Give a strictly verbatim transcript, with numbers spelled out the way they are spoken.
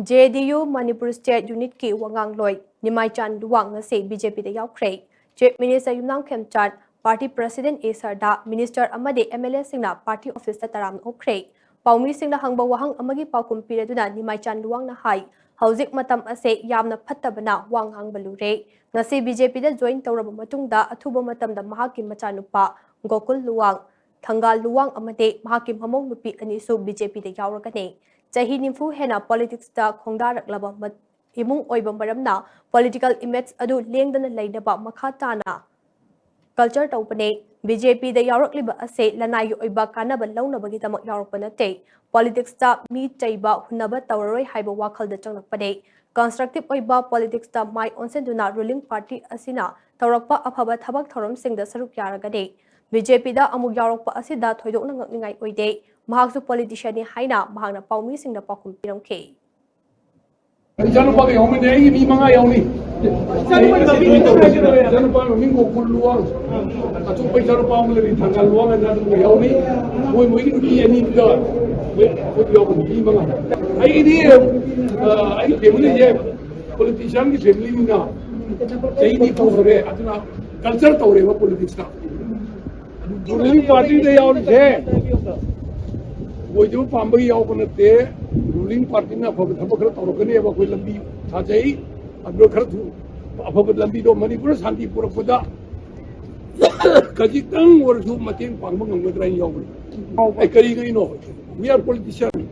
J N U Manipur state ꯌꯨꯅꯤꯠꯀꯤ ꯋꯥꯉꯥꯡꯂꯣꯏ ꯅꯤꯃꯥꯏꯆꯥꯟ ꯂꯨꯋꯥꯡ ꯉꯁꯤ ꯕꯤ ꯖꯦ ꯄꯤꯗ ꯌꯥꯎꯈ꯭ꯔꯦ꯫ Chief minister Yumnam Khemchand, party president A Sharda, minister ꯑꯃꯗꯤ ꯑꯦꯝ ꯑꯦꯜ ꯑꯦꯁꯤꯡꯅ ꯄꯥꯔꯇꯤ ꯑꯣꯐꯤꯁꯇ ꯇꯔꯥꯝꯅ ꯑꯣꯛꯈ꯭ꯔꯦ꯫ ꯄꯥꯎꯃꯤꯁꯤꯡꯅ ꯍꯪꯕ ꯋꯥꯍꯪ ꯑꯃꯒꯤ ꯄꯥꯎꯈꯨꯝ ꯄꯤꯔꯗꯨꯅ ꯅꯤꯃꯥꯏꯆꯥꯟ ꯂꯨꯋꯥꯡꯅ ꯍꯥꯏ, ꯍꯧꯖꯤꯛ ꯃꯇꯝ ꯑꯁꯦ ꯌꯥꯝꯅ ꯐꯠꯇꯕꯅ ꯋꯥ ꯉꯥꯡꯕ ꯂꯨꯔꯦ꯫ ꯉꯁꯤ ꯕꯤ ꯖꯦ ꯄꯤꯗ ꯖꯣꯏꯟ ꯇꯧꯔꯕ ꯃꯇꯨꯡꯗ ꯑꯊꯨꯕ ꯃꯇꯝꯗ ꯃꯍꯥꯛꯀꯤ ꯃꯆꯥꯅꯨꯄꯥ ꯒꯣꯀꯨꯜ ꯂꯨꯋꯥꯡ, ꯊꯪꯒꯥꯜ ꯂꯨꯋꯥꯡ ꯑꯃꯗꯤ ꯃꯍꯥꯛꯀꯤ ꯃꯃꯧ ꯅꯨꯄꯤ ꯑꯅꯤꯁꯨ ꯕꯤ ꯖꯦ ꯄꯤꯗ ꯌꯥꯎꯔꯒꯅꯤ꯫ ꯆꯍꯤ ꯅꯤꯐꯨ ꯍꯦꯟꯅ ꯄꯣꯂꯤꯇꯤꯛꯁꯇ ꯈꯣꯡꯗꯥꯔꯛꯂꯕ ꯃ-, ꯏꯃꯨꯡ ꯑꯣꯏꯕ ꯃꯔꯝꯅ ꯄꯣꯂꯤꯇꯤꯀꯦꯜ ꯏꯃꯦꯖ ꯑꯗꯨ ꯂꯦꯡꯗꯅ ꯂꯩꯅꯕ ꯃꯈꯥ ꯇꯥꯅ ꯀꯜꯆꯔ ꯇꯧꯕꯅꯦ꯫ ꯕꯤ ꯖꯦ ꯄꯤꯗ ꯌꯥꯎꯔꯛꯂꯤꯕ ꯑꯁꯦ ꯂꯅꯥꯏꯒꯤ ꯑꯣꯏꯕ ꯀꯥꯟꯅꯕ ꯂꯧꯅꯕꯒꯤꯗꯃꯛ ꯌꯥꯎꯔꯛꯄ ꯅꯠꯇꯦ꯫ ꯄꯣꯂꯤꯇꯤꯛꯁꯇ ꯃꯤ ꯆꯩꯕ, ꯍꯨꯟꯅꯕ ꯇꯧꯔꯔꯣꯏ ꯍꯥꯏꯕ ꯋꯥꯈꯜꯗ ꯆꯪꯂꯛꯄꯅꯦ꯫ ꯀꯟꯁꯇ꯭ꯔꯛꯇꯤꯚ ꯑꯣꯏꯕ ꯄꯣꯂꯤꯇꯤꯛꯁꯇ ꯃꯥꯏ ꯑꯣꯟꯁꯤꯟꯗꯨꯅ ꯔꯨꯂꯤꯡ ꯄꯥꯔꯇꯤ ꯑꯁꯤꯅ ꯇꯧꯔꯛꯄ ꯑꯐꯕ ꯊꯕꯛ ꯊꯧꯔꯝꯁꯤꯡꯗ ꯁꯔꯨꯛ ꯌꯥꯔꯒꯅꯤ꯫ ꯕꯤ ꯖꯦ ꯄꯤꯗ ꯑꯃꯨꯛ ꯌꯥꯎꯔꯛꯄ ꯑꯁꯤꯗ ꯊꯣꯏꯗꯣꯛꯅ ꯉꯛꯅꯤꯡꯉꯥꯏ ꯑꯣꯏꯗꯦ꯫ ꯃꯍꯥꯛꯁꯨ ꯄꯣꯂꯤꯇꯤꯁꯤꯌꯟꯅꯤ ꯍꯥꯏꯅ ꯃꯍꯥꯛꯅ ꯄꯥꯎꯃꯤꯁꯤꯡꯗ ꯄꯥꯎꯈꯨꯝ ꯄꯤꯔꯝꯈꯤ꯫ ꯏꯆꯥꯅꯨꯄꯥꯒ ꯌꯥꯎꯃꯤꯟꯅꯩ, ꯑꯩꯒꯤ ꯃꯤ ꯃꯉꯥ ꯌꯥꯎꯅꯤ꯫ ꯏꯆꯥꯅꯨꯄꯥ ꯃꯃꯤꯡ ꯀꯣꯀꯨꯜ ꯂꯨꯋꯥꯡ, ꯑꯇꯣꯞꯄ ꯏꯆꯥꯅꯨꯄꯥ ꯑꯃ ꯂꯩꯔꯤ, ꯊꯪꯒꯥꯜ ꯂꯨꯋꯥꯡ ꯍꯥꯏꯅ ꯑꯗꯨꯝ ꯌꯥꯎꯅꯤ꯫ ꯃꯣꯏ, ꯃꯣꯏꯒꯤ ꯅꯨꯄꯤ ꯑꯅꯤꯗꯨꯒ ꯃꯣꯏ, ꯃꯣꯏ ꯌꯥꯎꯕꯅꯤ, ꯃꯤ ꯃꯉꯥ꯫ ꯑꯩꯒꯤꯗꯤ, ꯑ, ꯑꯩꯒꯤ ꯐꯦꯃꯤꯂꯤꯁꯦ ꯄꯣꯂꯤꯇꯤꯁꯤꯌꯥꯟꯒꯤ ꯐꯦꯃꯤꯂꯤꯅꯤꯅ ꯆꯍꯤ ꯅꯤꯐꯨ ꯁꯨꯔꯦ, ꯑꯗꯨꯅ ꯀꯜꯆꯔ ꯇꯧꯔꯦꯕ ꯄꯣꯂꯤꯇꯤꯛꯁꯇ꯫ ꯔꯨꯂꯤꯡ ꯄꯥꯔꯇꯤꯗ ꯌꯥꯎꯔꯤꯁꯦ ꯑꯣꯏꯗꯕ ꯄꯥꯝꯕꯒꯤ ꯌꯥꯎꯕ ꯅꯠꯇꯦ꯫ ꯔꯨꯂꯤꯡ ꯄꯥꯔꯇꯤꯅ ꯑꯐꯕ ꯊꯕꯛ ꯈꯔ ꯇꯧꯔꯛꯀꯅꯦꯕ, ꯑꯩꯈꯣꯏ ꯂꯝꯕꯤ ꯊꯥꯖꯩ꯫ ꯑꯗꯨꯒ ꯈꯔ ꯊꯨ-, ꯑꯐꯕ ꯂꯝꯕꯤꯗꯣ ꯃꯅꯤꯄꯨꯔꯗ ꯁꯥꯟꯇꯤ ꯄꯨꯔꯛꯄꯗ ꯈꯖꯤꯛꯇꯪ ꯑꯣꯏꯔꯁꯨ ꯃꯇꯦꯡ ꯄꯥꯡꯕ ꯉꯝꯒꯗ꯭ꯔꯥ ꯍꯥꯏꯅ ꯌꯥꯎꯕꯅꯤ꯫ ꯑꯩ ꯀꯔꯤꯒꯤꯅꯣ? We are politician.